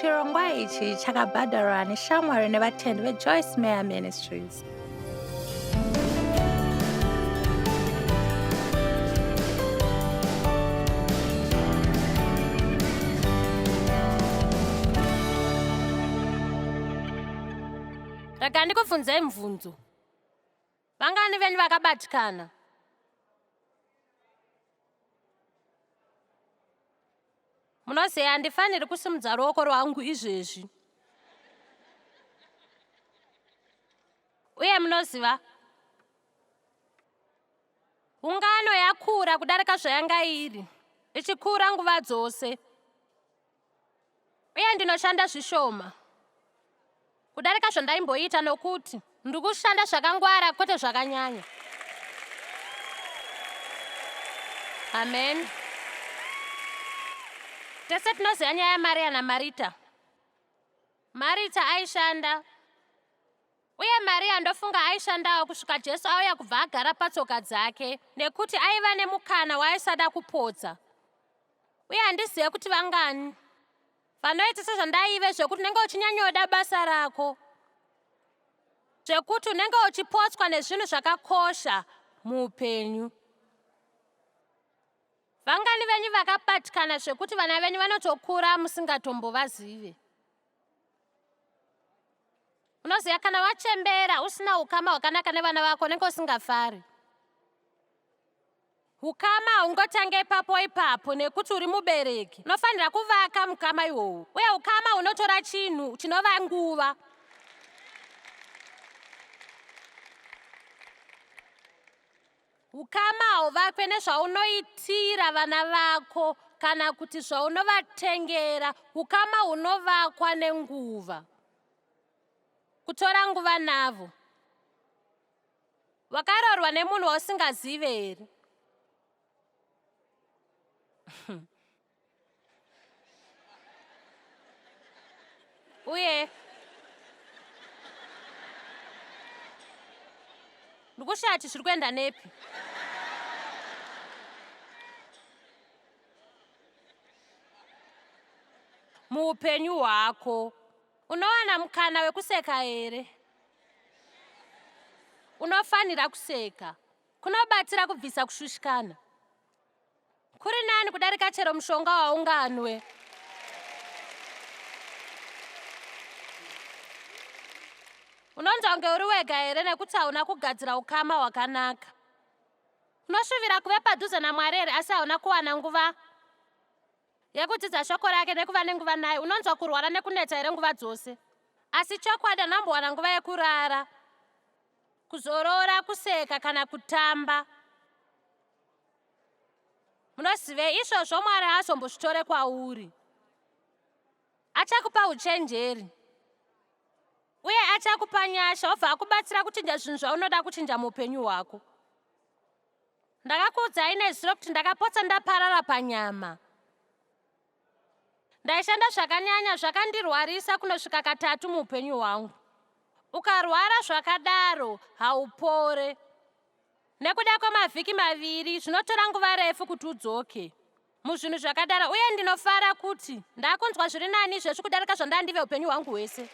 Chirongwa ichi chakabhadharwa neshamwari nevatendi veJoyce Meyer Ministries. Rega ndikubvunzei mubvunzo. Vangani venyu vakabatikana? Munoziva handifaniri kusimudza ruoko rwangu izvezvi. Uye munoziva, ungano yakura kudarika zvayanga iri, ichikura nguva dzose. Uye ndinoshanda zvishoma kudarika zvandaimboita nokuti ndiri kushanda zvakangwara kwete zvakanyanya. Amen. Tese tinoziva nyaya yaMaria naMarita. Marita aishanda uye Maria ndofunga aishandawo kusvika Jesu auya kubva agara patsoka dzake nekuti aiva nemukana waaisada kupotsa. Uye handizive kuti vangani vanoita sezvandaive zvekuti unenge uchinyanyoda basa rako zvekuti unenge uchipotswa nezvinhu zvakakosha muupenyu. Vangani venyu vakabatikana zvekuti vana venyu vanotokura musingatombovazive? Unoziva kana wachembera usina ukama hwakanaka nevana vako unenge usingafari. Ukama haungotange ipapo ipapo nekuti uri mubereki. Unofanira kuvaka mukama ihwohwo. Uye ukama hunotora chinhu chinova nguva. Ukama hauvakwe nezvaunoitira vana vako kana kuti zvaunovatengera. Ukama hunovakwa nenguva. Kutora nguva navo. Wakaroorwa nemunhu wausingazive here? Uye ndikushaya kuti zviri kuenda nepi. Muupenyu hwako unowana mukana wekuseka here? Unofanira kuseka. Kunobatsira kubvisa kushushikana. Kuri nani kudarika chero mushonga waunganwe. Unonzwa kunge uri wega here nekuti hauna kugadzira ukama hwakanaka? Unoshuvira kuve padhuze naMwari here asi hauna kuwana nguva yekudzidza shoko rake nekuva nenguva naye? Unonzwa kurwara nekuneta here nguva dzose? Asi chokwadi handambowana nguva yekurara, kuzorora, kuseka kana kutamba. Munozivei izvozvo Mwari haazombozvitore kwauri. Achakupa uchenjeri uye achakupa nyasha obva akubatsira kuchinja zvinhu zvaunoda kuchinja muupenyu hwako. Ndakakuudzai nezuro kuti ndakapotsa ndaparara panyama. Ndaishanda zvakanyanya zvakandirwarisa kunosvika katatu muupenyu hwangu. Ukarwara zvakadaro haupore. Nekuda kwemavhiki maviri zvinotora nguva refu kuti udzoke muzvinhu zvakadaro uye ndinofara kuti ndakunzwa zviri nani izvezvi kudarika zvandandive upenyu hwangu hwese.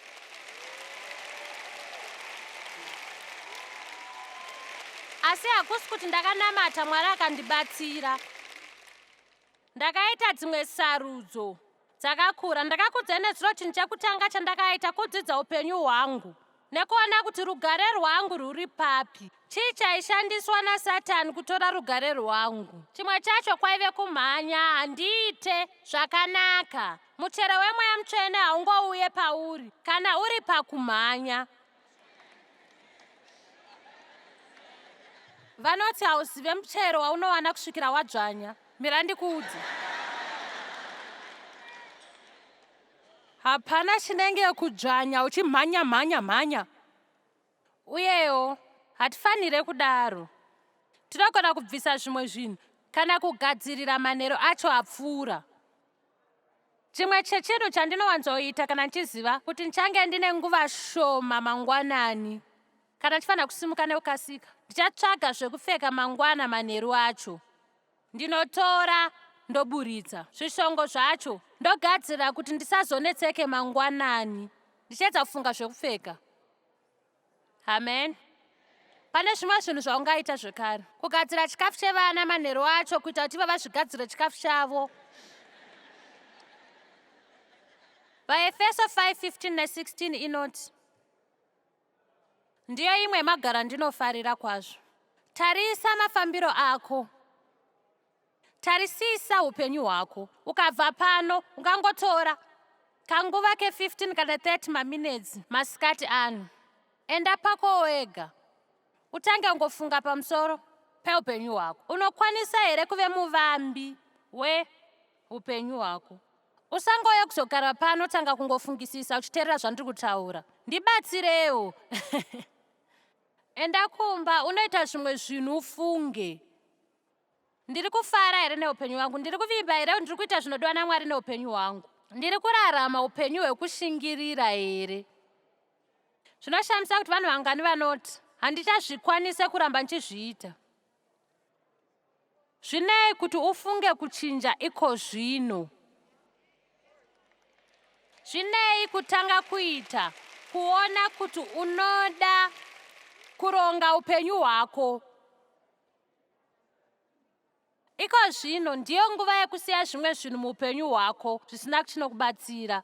Asi hakusi kuti ndakanamata Mwari akandibatsira. Ndakaita dzimwe sarudzo dzakakura. Ndakakudzai nezuro chinhu chekutanga chandakaita kudzidza upenyu hwangu nekuona kuti rugare rwangu rwuri papi. Chii chaishandiswa naSatani kutora rugare rwangu? Chimwe chacho kwaive kumhanya, handiite zvakanaka. Muchero weMweya Mutsvene haungouye pauri kana uri pakumhanya. Vanoti hauzive muchero waunowana kusvikira wadzvanya. Mira ndikuudze. Hapana chinenge kudzvanya uchimhanya mhanya mhanya. Uyewo hatifanire kudaro. Tinogona kubvisa zvimwe zvinhu kana kugadzirira manheru acho apfuura. Chimwe chechinhu chandinowanzoita kana ndichiziva kuti ndichange ndine nguva shoma mangwanani, kana ndichifanira kusimuka nekukasika, ndichatsvaga zvekupfeka mangwana manheru acho. Ndinotora ndoburitsa zvishongo zvacho. Ndogadzirira kuti ndisazonetseke mangwanani ndichiedza kufunga zvekupfeka. Amen. Pane zvimwe zvinhu zvaungaita zvekare. Kugadzira chikafu chevana manheru acho kuita kuti ivo vazvigadzire chikafu chavo. VaEfeso 5:15 ne16 inoti Ndiyo imwe yemagara ndinofarira kwazvo. Tarisa mafambiro ako. Tarisisa upenyu hwako. Ukabva pano, ungangotora kanguva ke15 kana 30 maminetsi masikati ano. Enda pako wega. Utange kungofunga pamusoro peupenyu hwako. Unokwanisa here kuve muvambi weupenyu hwako? Usangouya kuzogara pano tanga kungofungisisa uchiteerera zvandiri kutaura. Ndibatsirewo. Enda kumba unoita zvimwe zvinhu ufunge. Ndiri kufara here neupenyu hwangu? Ndiri kuvimba here ndiri kuita zvinodiwa naMwari neupenyu hwangu? Ndiri kurarama upenyu hwekushingirira here? Zvinoshamisa kuti vanhu vangani vanoti handichazvikwanise kuramba ndichizviita. Zvinei kuti ufunge kuchinja iko zvino? Zvinei kutanga kuita kuona kuti unoda kuronga upenyu hwako? Iko zvino ndiyo nguva yekusiya zvimwe zvinhu muupenyu hwako zvisina chinokubatsira.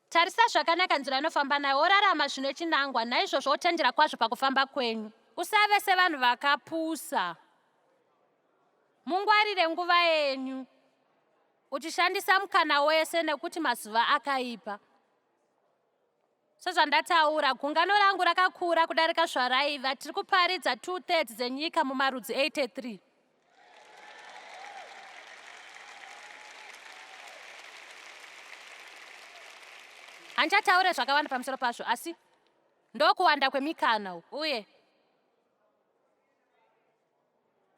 Tarisa zvakanaka nzira inofamba nayo worarama zvine chinangwa, naizvozvo wotendera kwazvo pakufamba kwenyu. Usave sevanhu vakapusa. Mungwarire nguva yenyu, uchishandisa mukana wese nekuti mazuva akaipa. Sezvandataura, gungano rangu rakakura kudarika zvaraiva. Tiri kuparidza two-thirds dzenyika mumarudzi 83. Handichataure zvakawanda pamusoro pazvo, asi ndokuwanda kwemikana uku. Uye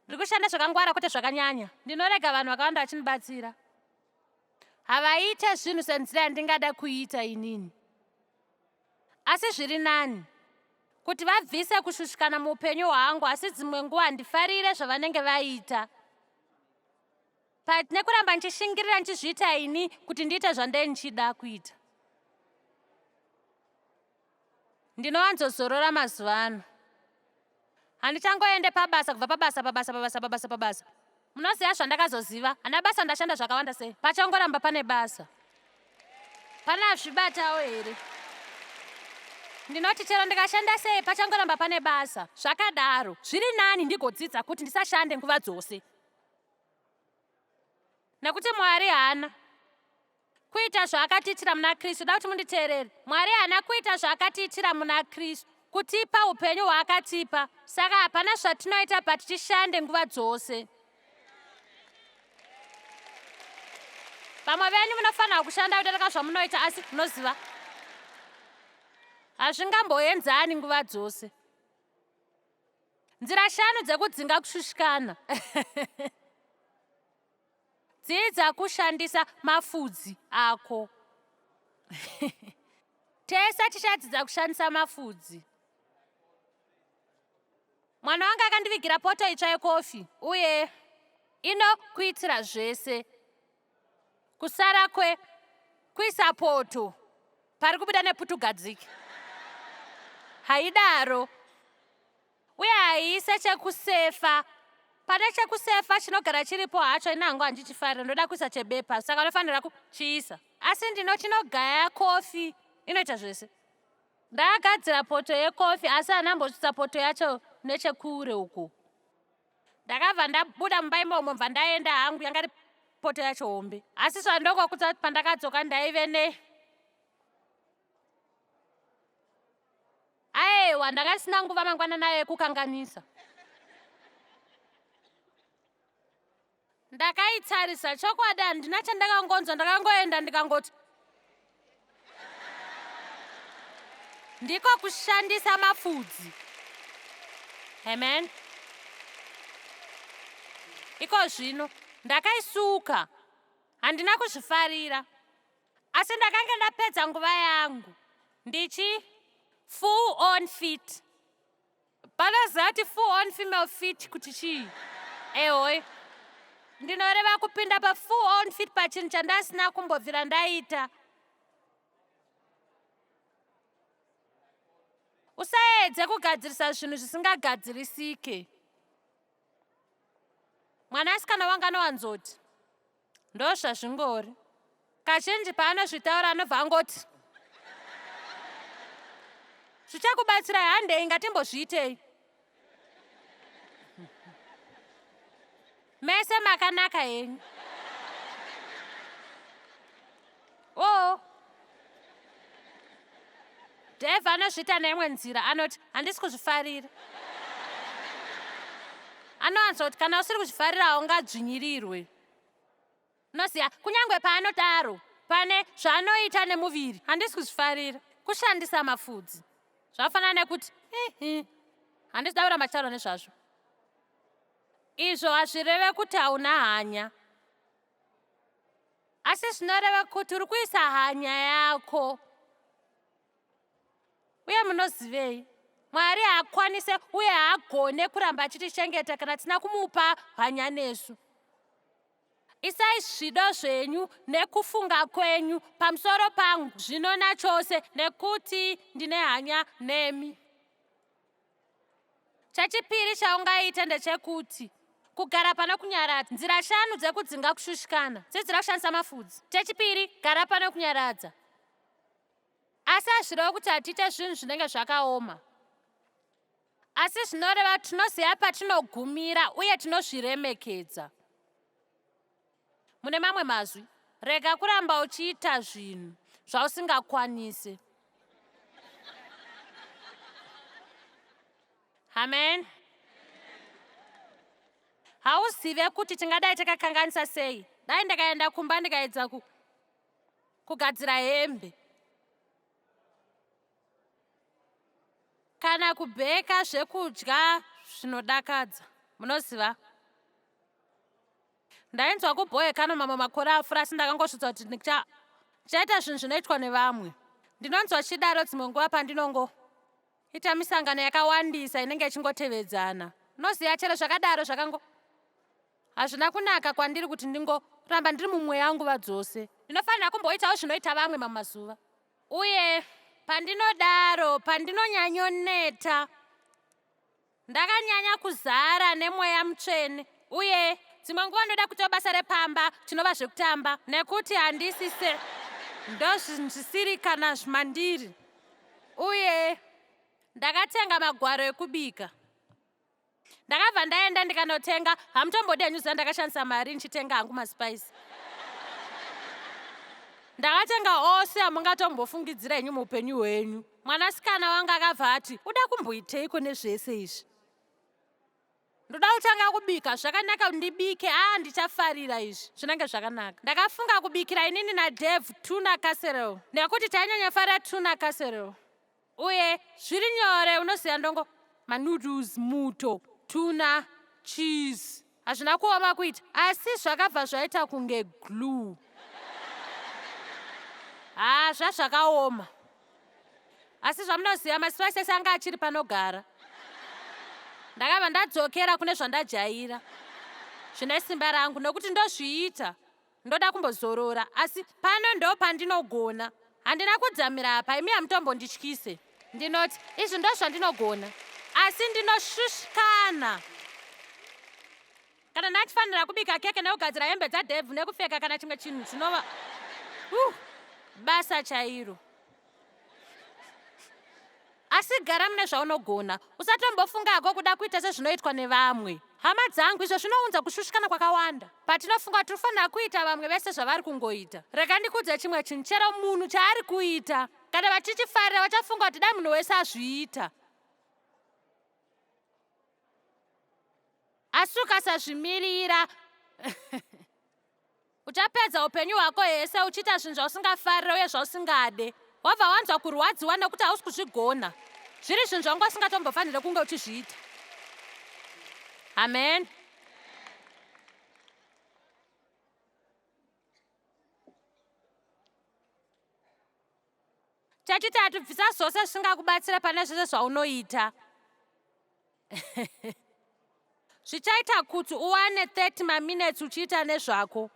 ndiri kushanda zvakangwara kwete zvakanyanya. Ndinorega vanhu vakawanda vachindibatsira. Havaite zvinhu senzira yandingada kuita inini. Asi zviri nani kuti vabvise kushushikana muupenyu hwangu asi dzimwe nguva handifarire zvavanenge vaita. But nekuramba ndichishingirira ndichizviita ini kuti ndiite zvandee ndichida kuita. Ndinowanzozorora mazuva ano. Handichangoende pabasa kubva pabasa pabasa pabasa pabasa pabasa. Munoziva zvandakazoziva? Hana basa ndashanda zvakawanda sei? Pachangoramba pane basa. Pane azvibatawo here? Ndinoti chero ndikashanda sei pachangoramba pane basa. Zvakadaro, zviri nani ndigodzidza kuti ndisashande nguva dzose. Nekuti Mwari haana kuita zvaakatiitira muna Kristu. Da kuti munditeerere. Mwari haana kuita zvaakatiitira muna Kristu, kutipa upenyu hwaakatipa. Saka hapana zvatinoita but tishande nguva dzose. Vamwe venyu munofanira kushanda kudarika zvamunoita asi munoziva hazvingamboenzani nguva dzose. Nzira shanu dzekudzinga kushushikana. Dzidza kushandisa mafudzi ako. Tese tichadzidza kushandisa mafudzi. Mwana wangu akandivigira poto itsva yekofi uye inokuitira zvese. Kusara kwe kuisa poto pari kubuda neputugadzike. Haidaro. Uye haiise chekusefa. Pane chekusefa chinogara chiripo hacho ini hangu handichifarire ndoda kuisa chebepa saka unofanira kuchiisa. Asi ndino chinogaya kofi inoita zvese. Ndakagadzira poto yekofi asi handambosvitsa poto yacho nechekure uko. Ndakabva ndabuda mumba imomo bva ndaenda hangu yanga iri poto yacho hombe. Asi zvandongokudza kuti pandakadzoka ndaive ne Aewa ndanga ndisina nguva mangwanani ayo ekukanganisa. Ndakaitarisa chokwadi handina chandakangonzwa ndakangoenda ndikangoti ndiko kushandisa mafudzi. Amen. Iko zvino ndakaisuka handina kuzvifarira. Asi ndakange ndapedza nguva yangu ndichi full on fit. Panoziva kuti full on female fit kuti chii? Ehoi. Ndinoreva kupinda pafull on fit pachinhu chandasina kumbobvira ndaita. Usaedze kugadzirisa zvinhu zvisingagadzirisike. Mwanasikana wangu anowanzoti, ndozvazvingori. Kazhinji paanozvitaura anobva angoti, zvichakubatsirai handei ngatimbozviitei. Mese makanaka henyu. Oo. Dave anozviita neimwe nzira anoti handisi kuzvifarira. Anowanzoti kana usiri kuzvifarira haungadzvinyirirwe. Unoziva, kunyange paanodaro, pane zvaanoita nemuviri. Handisi kuzvifarira. Kushandisa mafudzi. Zvafanana nekuti, ihi, handisi kuda kuramba ndichitaura nezvazvo. Izvo hazvireve kuti hauna hanya. Asi zvinoreva kuti uri kuisa hanya yako. Uye munozivei? Mwari haakwanise uye haagone kuramba achitichengeta kana tisina kumupa hanya nesu. Isai zvido zvenyu nekufunga kwenyu pamusoro pangu zvino nachose, nekuti ndine hanya nemi. Chechipiri chaungaita ndechekuti kugara pano kunyaradza. Nzira shanu dzekudzinga kushushikana. Dzidzira kushandisa mafudzi. Chechipiri, gara pano kunyaradza. Asi hazvirevi kuti hatiite zvinhu zvinenge zvakaoma. Asi zvinoreva tinoziva patinogumira uye tinozviremekedza. Mune mamwe mazwi, rega kuramba uchiita zvinhu zvausingakwanise. Amen. Hauzive kuti tingadai takakanganisa sei dai ndakaenda kumba ndikaedza ku kugadzira hembe kana kubheka zvekudya zvinodakadza munoziva ndainzwa kubhoekano mamwe makore afura asi ndakangosvitsa kuti ndichaita zvinhu zvinoitwa nevamwe ndinonzwa chidaro dzimwe nguva pandinongo ita misangano yakawandisa inenge ichingotevedzana unoziva chero zvakadaro zvakango Hazvina kunaka kwandiri kuti ndingoramba ndiri mumweya nguva dzose. Ndinofanira kumboitawo zvinoita vamwe mamwe mazuva. Uye pandinodaro, pandinonyanyoneta, ndakanyanya kuzara neMweya Mutsvene. Uye dzimwe nguva ndoda kuitawo basa repamba, tinova zvekutamba, nekuti handisi se ndozvisiri kana mandiri. Uye ndakatenga magwaro ekubika. Ndakabva ndaenda ndikanotenga, hamutombodi henyu ziva ndakashandisa mari ndichitenga hangu maspice. Ndakatenga ose amungatombofungidzira henyu muupenyu hwenyu. Mwanasikana wangu akabva ati, uda kumboiteiko nezvese izvi? Ndoda kutanga kubika, zvakanaka kuti ndibike, aa ndichafarira izvi, zvinenge zvakanaka. Ndakafunga kubikira inini naDave tuna casserole nekuti tainyanyafarira tuna casserole. Uye zviri nyore unoziva ndongo manoodles muto tuna cheese hazvina kuoma kuita asi zvakabva zvaita kunge glue haa zvazvakaoma asi zvamunoziva maspices anga achiri panogara ndakabva ndadzokera kune zvandajaira zvine simba rangu nokuti ndozviita Ndoda kumbozorora asi pano ndo pandinogona. Handina kudzamira apa imi hamutombondityise. Ndinoti izvi ndozvandinogona asi ndinoshushikana. Kana ndachifanira kubika keke nekugadzira hembe dzaDave nekupfeka kana chimwe chinhu zvinova uh, basa chairo. Asi gara mune zvaunogona. Usatombofunga hako kuda kuita sezvinoitwa nevamwe. Hama dzangu, izvo zvinounza kushushikana kwakawanda. Patinofunga kuti tinofanira kuita vamwe vese zvavari kungoita. Rega ndikuudze chimwe chinhu, chero munhu chaari kuita, kana vachichifarira vachafunga kuti dai munhu wese azviita. Asi ukasazvimirira Uchapedza upenyu hwako hese uchiita zvinhu zvausingafarire uye zvausingade. Wabva wanzwa kurwadziwa nekuti hausi kuzvigona. Zviri zvinhu zvawanga usingatombofanire kunge uchizviita. Amen. Chechitatu, bvisa zvose zvisingakubatsire pane zvese zvaunoita. Zvichaita kuti uwane 30 maminetsi uchiita nezvako.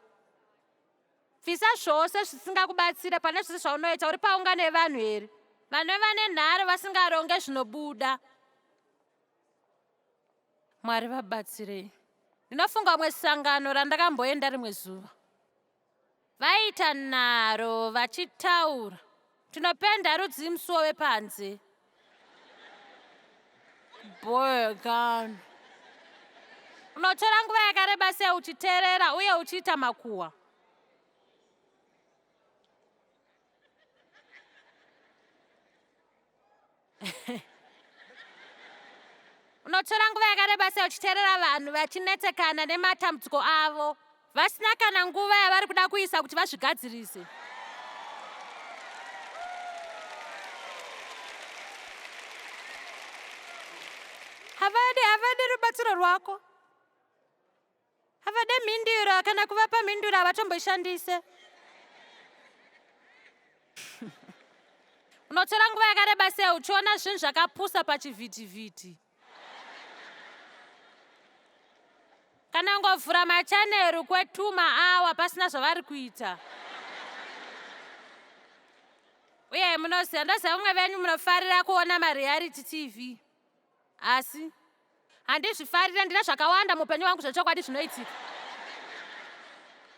Bvisa zvose zvisingakubatsire pane zvose zvaunoita uri paungano yevanhu here? Vanove nenharo vasingaronge zvinobuda. Mwari vabatsirei. Ndinofunga umwe sangano randakamboenda rimwe zuva. Vaiita nharo vachitaura. Tinopenda rudzii musuwo wepanze? Boygan. Unotora nguva yakareba sei uchiteerera uye uchiita makuhwa? Unotora nguva yakareba sei uchiteerera vanhu vachinetsekana nematambudziko avo vasina kana nguva yavari kuda kuisa kuti vazvigadzirise? Havadi, havadi rubatsiro rwako. Havade mhinduro kana kuvapa mhinduro havatomboishandise. Unotora nguva yakareba sei uchiona zvinhu zvakapusa pachivhitivhiti? Kana ungovhura machaneru kwe2 maawa pasina zvavari kuita. Uye munoziva, ndoziva vamwe venyu munofarira kuona mareality TV. Asi handizvifarire, ndine zvakawanda muupenyu hwangu zvechokwadi zvinoitika.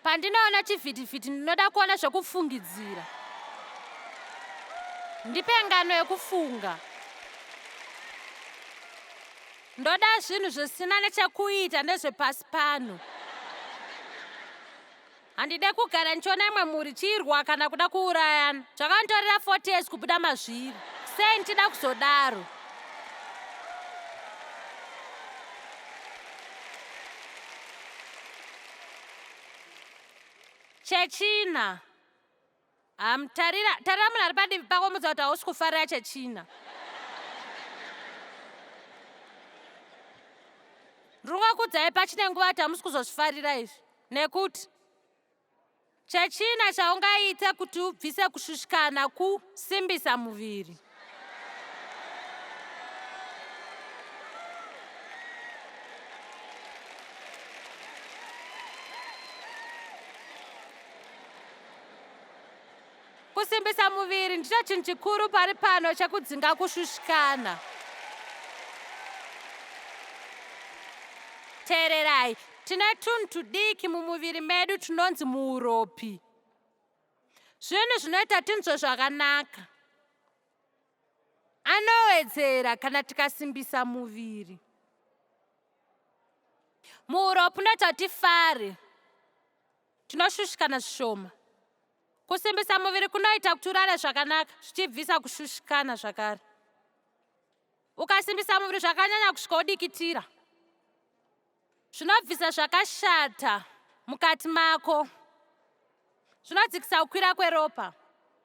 Pandinoona chivhitivhiti ndinoda kuona zvekufungidzira. Ndipe ngano yekufunga. Ndoda zvinhu zvisina nechekuita nezvepasi pano. Handide kugara ndichiona imwe mhuri ichirwa kana kuda kuurayana. Zvakanditorera 40 years kubuda mazviri. Sei ndichida kuzodaro? Chechina. Um, tarira, tarira munhu ari padivi pako mudza kuti hausi kufarira chechina. Ndiri kukudzai pachine nguva kuti hamusi kuzozvifarira izvi. Nekuti chechina chaungaite kuti ubvise kushushikana kusimbisa muviri. Kusimbisa muviri ndicho chinhu chikuru pari pano chekudzinga kushushikana. Teererai, tine tunhu tudiki mumuviri medu tunonzi muuropi. Zvinhu zvinoita tinzwe zvakanaka. Anowedzera kana tikasimbisa muviri. Muuropi unoita tifare. Tinoshushikana zvishoma. Kusimbisa muviri kunoita kuti urare zvakanaka zvichibvisa kushushikana zvakare. Ukasimbisa muviri zvakanyanya kusvika udikitira, zvinobvisa zvakashata mukati mako, zvinodzikisa kukwira kweropa,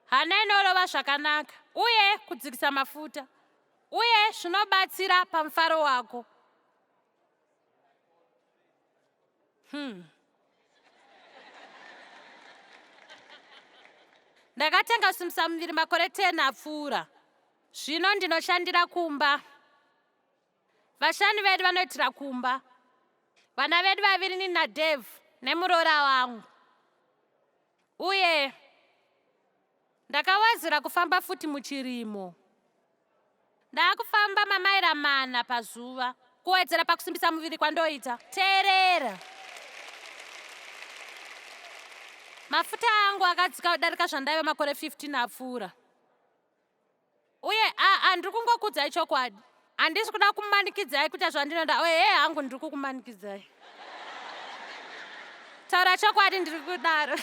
hana inorova zvakanaka uye kudzikisa mafuta uye zvinobatsira pamufaro wako. Ndakatanga kusimbisa muviri makore 10 apfuura. Zvino ndinoshandira kumba. Vashandi vedu vanoitira kumba. Vana vedu vaviri nini naDave nemuroora wangu. Uye ndakawedzera kufamba futi muchirimo. Ndakufamba mamaira mana pazuva kuwedzera pakusimbisa muviri kwandoita. Teerera. Mafuta angu akadzika kudarika zvandaiva makore 15 apfuura. Uye aa ndiri kungokudzai chokwadi. Handisi kuda kumanikidzai kuita zvandinoda. Uye hee hangu ndiri kukumanikidzai. Taura chokwadi ndiri kudaro.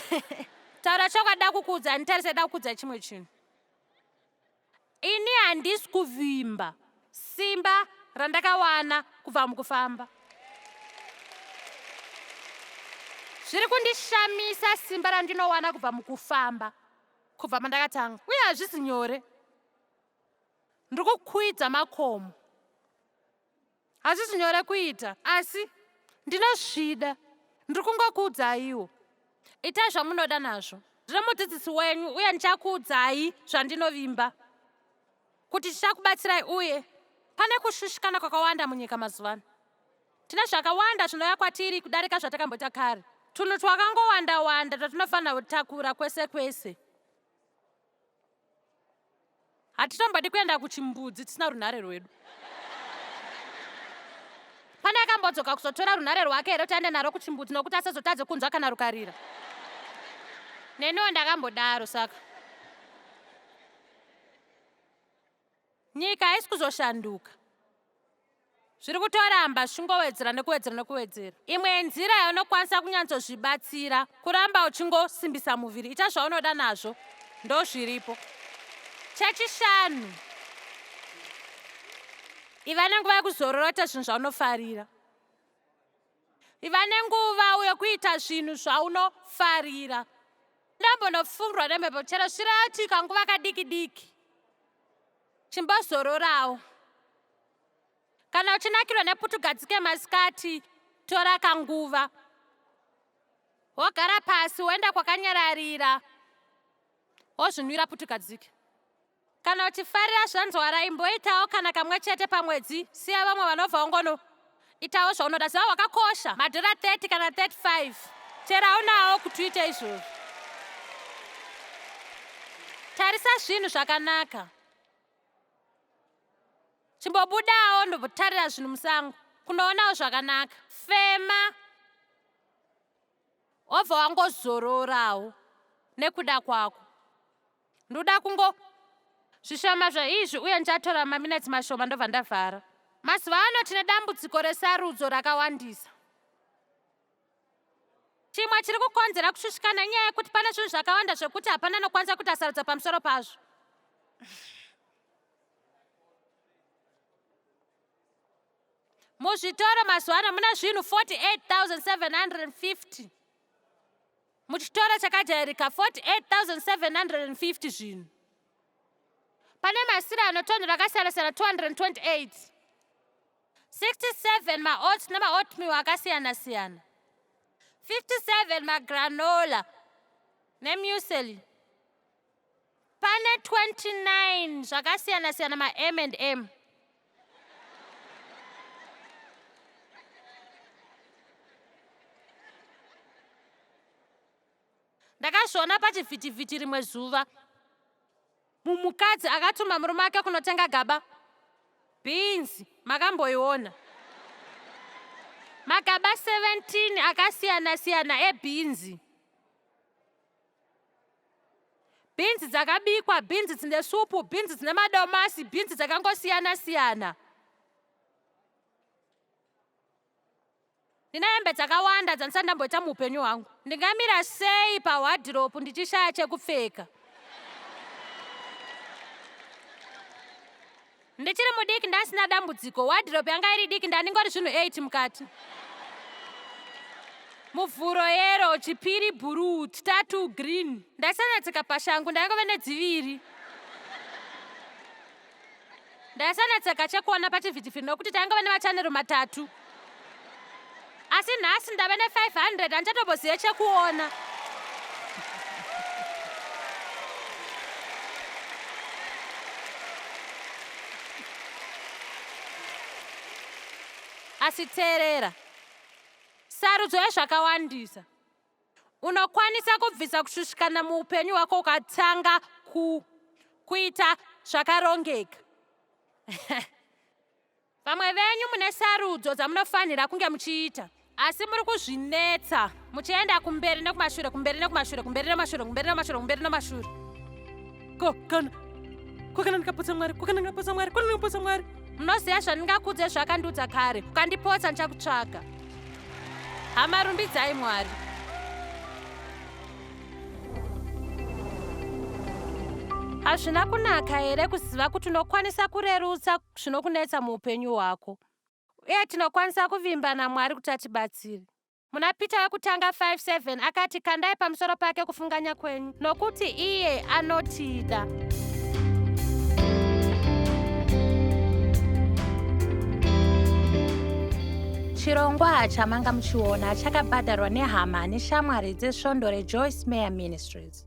Taura chokwadi da kukuudza nditarise da kukuudza chimwe chinhu. Ini handisi kuvimba simba randakawana kubva mukufamba. Zviri kundishamisa simba randinowana kubva mukufamba kubva mandakatanga, uye hazvisi nyore. Ndiri kukwidza makomo. Hazvisi nyore kuita, asi ndinozvida. Ndiri kungokuudzaiwo. Itai zvamunoda nazvo. Ndiri mudzidzisi wenyu uye ndichakuudzai zvandinovimba kuti chichakubatsirai uye pane kushushikana kwakawanda munyika mazuva ano. Tine zvakawanda zvinouya kwatiri kudarika zvatakamboita kare. Tunhu twakangowanda-wanda twatinofanira kutakura kwese kwese. Hatitombodi kuenda kuchimbudzi tisina runhare rwedu. Pane akambodzoka kuzotora runhare rwake here kuti aende naro kuchimbudzi nokuti asazotadze kunzwa kana rukarira? Neniwo ndakambodaro saka. Nyika haisi kuzoshanduka. Zviri kutoramba zvichingowedzera nekuwedzera nekuwedzera. Imwe yenzira yaunokwanisa kunyantsozvibatsira kuramba uchingosimbisa muviri. Ita zvaunoda nazvo. Ndozviripo. Chechishanu, iva nenguva yekuzorora uite zvinhu zvaunofarira. Iva nenguva yekuita zvinhu zvaunofarira. Ndambonopfurwa nemhepo chero svira kanguva kadiki diki. Chimbozororawo. Kana uchinakirwa neputugadzike masikati, tora kanguva. Wogara pasi woenda kwakanyararira wozvinwira putugadzike. Kana uchifarira zvanzwara imboitawo kana kamwe chete pamwedzi, siya vamwe vanobva ungono itawo zvaunoda. Ziva wakakosha madhora 30 kana 35 chero aunawo kuti uite izvozvo. Tarisa zvinhu zvakanaka. Chimbobudawo ndombotarira zvinhu musango kunoonawo zvakanaka. Fema wobva wangozororawo nekuda kwako. Ndoda kungo zvishoma zveizvi uye ndichatora maminetsi mashoma ndobva ndavhara. Mazuva ano tine dambudziko resarudzo rakawandisa. Chimwe chiri kukonzera kushushikana inyaya yekuti pane zvinhu zvakawanda zvekuti hapana anokwanisa kuita sarudzo pamusoro pazvo. Muzvitoro mazuva ano muna zvinhu 48,750. Muchitoro chakajairika 48,750 zvinhu. Pane masira anotonhora akasiyana-siyana 228. 67 maoats nemaoatmeal akasiyana-siyana. 57 magranola nemuesli. Pane 29 zvakasiyana-siyana ma-M and M. Ndakazviona pachivhitivhiti rimwe zuva. Mumukadzi akatuma murume wake kunotenga gaba bhinzi, makamboiona? Magaba 17 akasiyana-siyana ebhinzi. Bhinzi dzakabikwa, bhinzi dzine supu, bhinzi dzine madomasi, bhinzi dzakangosiyana-siyana. Ndine hembe dzakawanda dzandisati ndamboita muupenyu hwangu. Ndingamira sei pawadhiropu ndichishaya chekupfeka? Ndichiri mudiki ndasina dambudziko. Wadhiropu yanga iri diki ndandingori zvinhu 8 mukati. Muvhuro yero, chipiri bhuruu, chitatu green. Ndaisanetseka pashangu ndaingove nedziviri. Ndaisanetseka chekuona pachivhitivhiti nokuti taingove nemachanero matatu. Asi nhasi ndave ne500 handichatombozive chekuona. Asi teerera, sarudzo yezvakawandisa. Unokwanisa kubvisa kushushikana muupenyu hwako ukatanga ku, kuita zvakarongeka. Vamwe venyu mune sarudzo dzamunofanira kunge muchiita, asi muri kuzvinetsa muchienda kumberi nekumashure, kumberi nekumashure, kumberi nemashure, kumberi nemashure, kumberi nemashure. Ko kana ko kana ndikapotsa Mwari, ko kana ndikapotsa Mwari, ko kana ndikapotsa Mwari. Munoziva zvandingakudze zvakandiudza kare, ukandipotsa ndichakutsvaga. Hama, rumbidzai Mwari. Hazvina kunaka here kuziva kuti unokwanisa kurerutsa zvinokunetsa muupenyu hwako uye tinokwanisa kuvimba naMwari kuti atibatsire? Muna Pita wekutanga 5:7 akati, Kandai pamusoro pake kufunganya kwenyu, nokuti iye anotida. Chirongwa chamanga muchiona chakabhadharwa nehama neshamwari dzesvondo reJoyce Meyer Ministries.